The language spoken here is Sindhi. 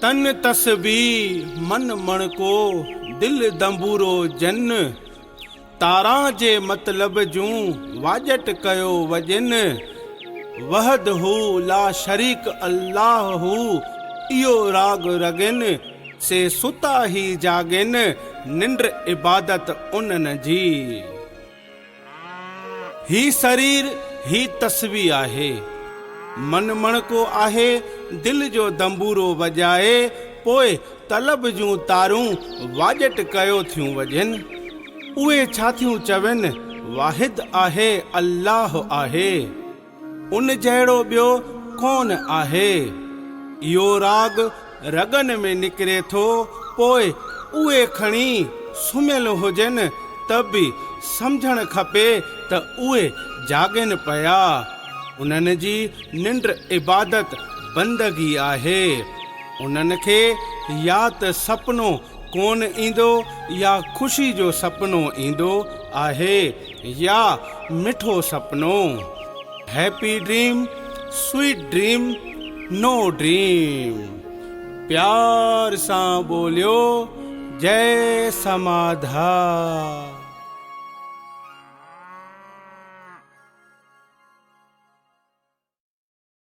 تن تسبيح، من مڻڪو، دل دنبورو جن، تاران جي مطلب جون واڄٽ ڪيو وڄن. وحد هو لا شريڪ الله هو، اهو راڳ رڳين، سي ستا هي جاڳين، ننڊ عبادت انهن جي. هي سرير هي تسبيح آهي. من مڻڪو آهي دل جو دنبورو وڄائي پوء طلب جون تارون واڄٽ ڪيو ٿيون وڄن. اهي ڇا ٿيون چون واحد آهي الله آهي. ان جهڙو ٻيو ڪونه آهي. اهو راڳ رڳن ۾ نڪري ٿو، پوء اهي کڻي سمهيل هجن ته به سمجهڻ کپي ته اهي جاڳين پيا. انهن جي ننڊ عبادت بندگي آهي. انهن کي يا ته سپنو ڪونه ايندو يا خوشي جو سپنو ايندو آهي يا مٺو سپنو، happy dream, sweet dream, no dream. پيار سان ٻوليو جئي سماڌا.